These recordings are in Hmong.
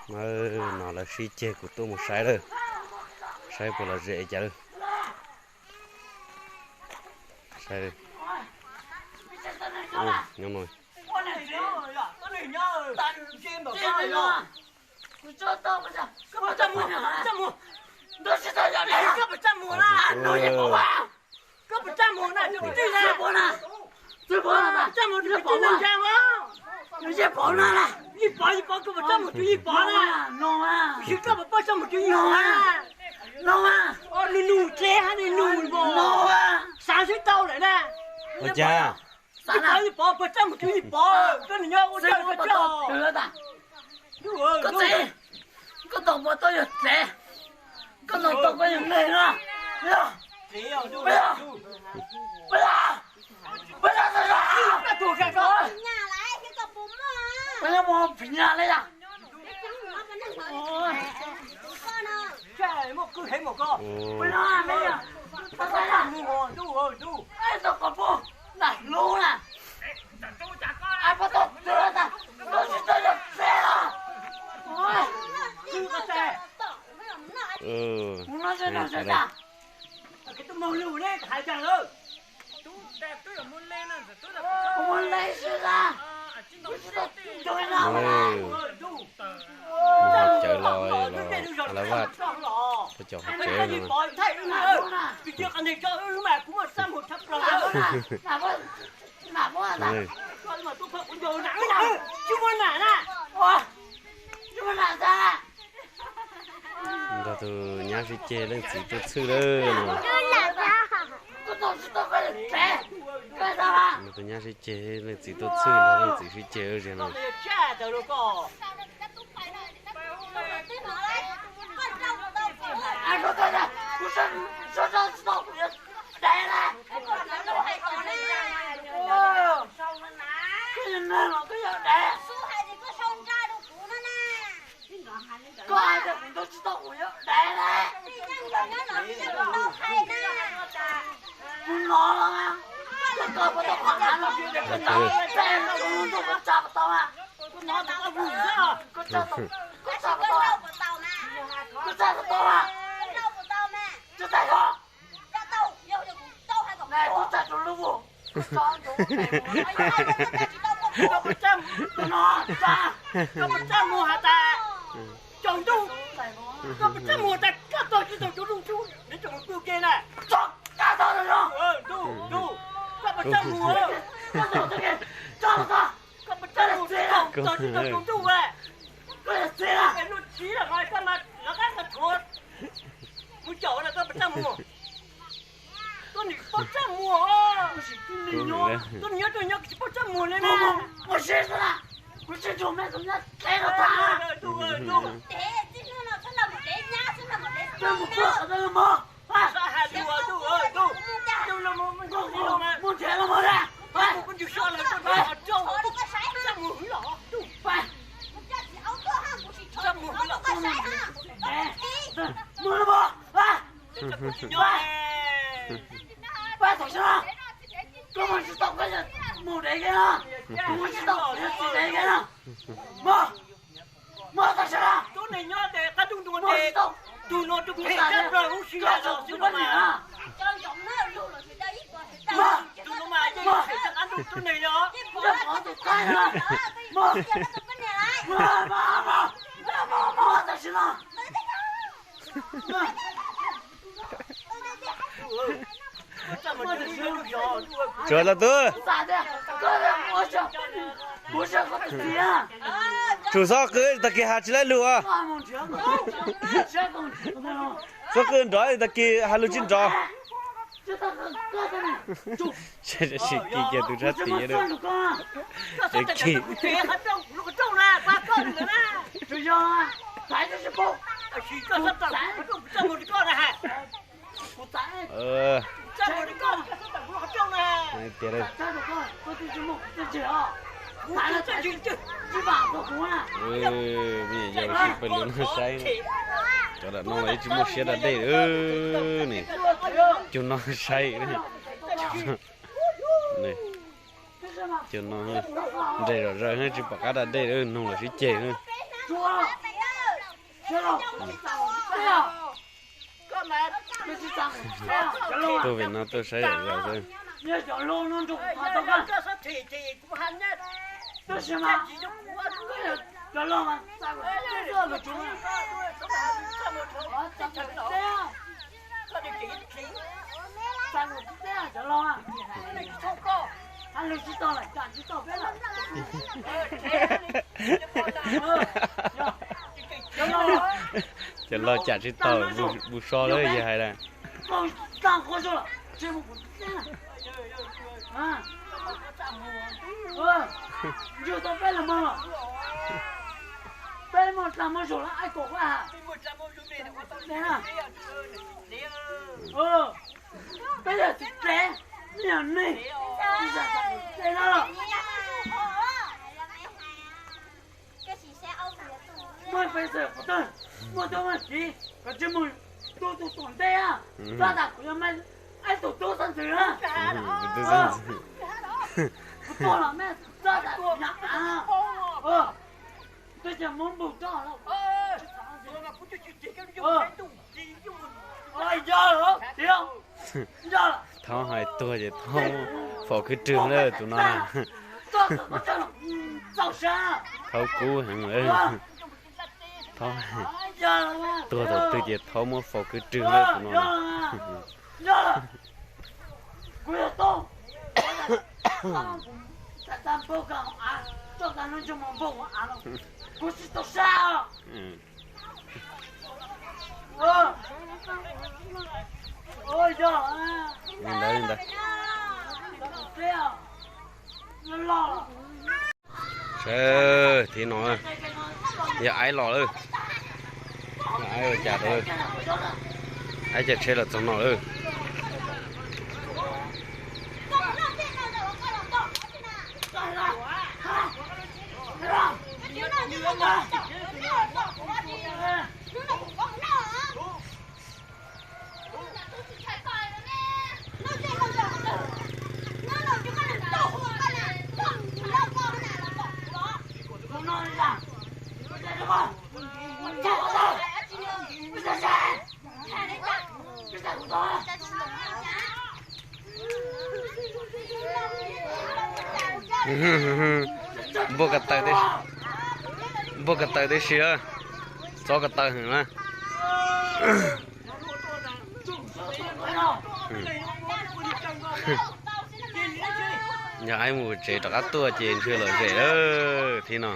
No lawv sib ceg kuv tuaj mus saib lawm, saib puas lom zem cas lawm. Saib, nyob no. Koj puas txaj muag na, tus kwv tij na? Koj puas txaj muag tus kwv tij na? Yij Pov na, Yij Pov, Yij Pov, koj puas txaj muag tus Yij Pov na? Kuv xav koj puas txaj muag tus Yij Pov na? Nug nug dleb hab nug nug, xav xwb tau lawm na. Ua cas? Yij Pov, Yij Pov, puas txaj muag tus Yij Pov? Koj nws nyob ua tsaug koj txiv. Koj tau puas tau yog dleb? Koj tau tau koj yog neeg na? Puas yog? Puas yog? Puas yog? Puas yog? Puas yog? Puas yog? Puas yog? Puas yog? Cawv los, los Vaj, cov hauv tsev no. Nrog tus nyab sib ceg leej txiv tuaj txhwj lawm no. Nrog tus nyab sib ceg leej txiv tuaj txhwj, nrog leej txiv sib ceg zig no. Koj hais tias kuv ntuj tsis tau kuv yuav dai na. Kuv hnov los, koj puas tau qhov nav no, koj tsa puas tau a? Koj tsa tau, koj tsa puas tau a? Koj tsa puas tau a? Tsa tau yog. Nais, koj tsa rau lub vog. Koj puas txaj, koj puas txaj muag has tas tsaus ntuj, koj puas txaj muag tas koj tau tsis tau cov lub ntsuj nws tseem mus tu ke na. Koj puas txaj muag, koj puas txaj muag tau tsis tau tsaus ntuj a? Koj yog txiv, luag txiv los mas koj mas lawv qab qhov tshuav mus caum na, koj puas txaj muag? Koj nim paub txaj muag, koj nim nyob, koj nim nyob, koj nyob tsis paub txaj muag li na. Kuv tsis tau me tus nyab dleb los tag. Mus nrhiav los mus na. Mus los mus. Pab tam sim no, koj mus tsis tau koj yog mus dev ke no, mus tsis tau yog tsis dev ke no. Mus, mus tam sim no. Tus no tus phem tshaj plaws huv si los xwb no mas. Tus no mas yeej tsis qab ntuj tub neeg li os. Mus, mus, mus, mus tam sim no. Tsuav tau tub. Tsum xob qw tag kis has tsis laib lug os. Xob qw nrov tag kis has lug tsis nrov. Sim kis kiag tus sab tid. Tias me nyuam yaus sib pawg lug no saib, cov lam no los yeej tsis muaj siab da dej ne. Cug no saib, cug no nres zom zaws tsis pom qab da dej, nug los sib ceg. Tuaj pem no tuaj saib zom zaws xwb. Cov laus cam tsis tau, npus so lawm yog hais tias. Peb muaj dlaag muaj zug lawm, aib kom ua ha. Peb yog tus tsev, nej yog neeg, tsis yog tus tsev no. Muaj peev xwm qhov twg, muaj tub muaj kiv, koj tsis mus tu tus tom ntej, txhob tas kuv yog mej ib tug tub xeeb ntxwv na. Kuv tuag los mej txhob tas kuv yog av. Twb tsis muab npug rau lawm. Yog lawm, yog lawm. Thaub hais tuag ces Thaub faus kwv rwg lawm tus no. Thaub kub heev lawm. Thaub tuag thaum twg ces Thaub muab faus kwv rwg lawm tus no. Yog lawm. Kuv yog Thaub. Kuv tsis tau sab. Li ntawd li ntawd. Sawv, thib no yog aib los lawm. Aib ua cas rau lawm? Aib caij tsheb los txog no lawm. Npuaj ko taw tib si, txob ko taw heev na. Yog aib mus tsev rov qab tuaj ces ntshe lom zem lawm thib no.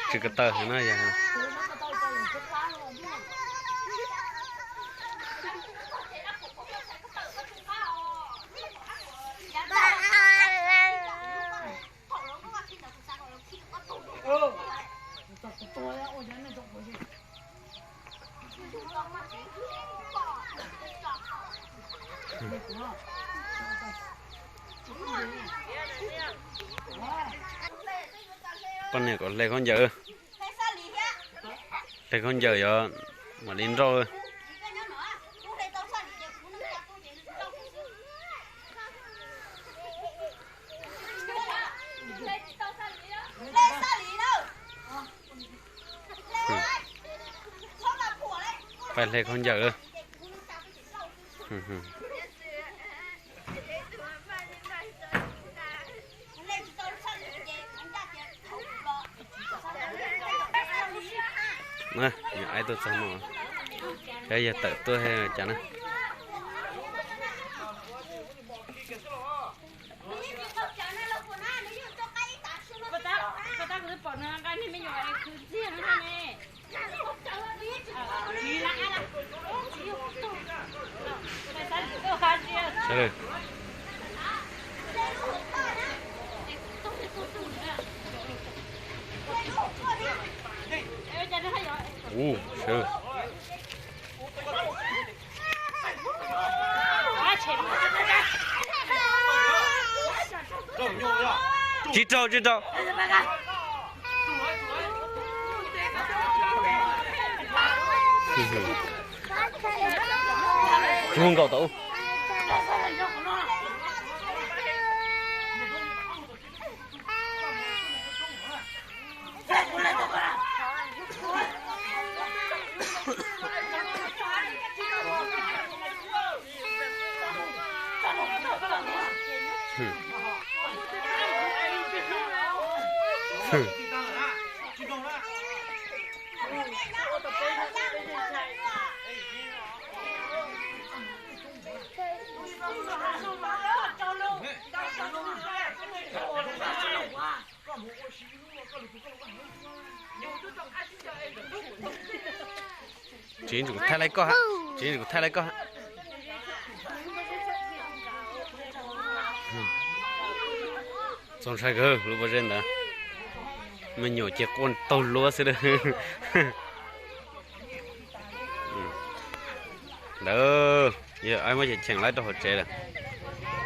Tsw ko taw no yog. Poj niam kom hle khaub ncaws, hle khaub ncaws yog mam li nrauj. Pais hle khaub ncaws lawm. Aib tuaj txog no, yog tawm tuaj cas na. Ub, sawv. Tsis rau, tsis rau. Tsis hu nkaus tau. Tsis, kuv thaij laib koj, tsis, kuv thaij laib koj. Txaus ntshai kawg lub pob zeb ntawd. Me nyuam ces quaj taug luab xwb. Ntawd yog aib muab cheem laib rau hauv tsev lawm.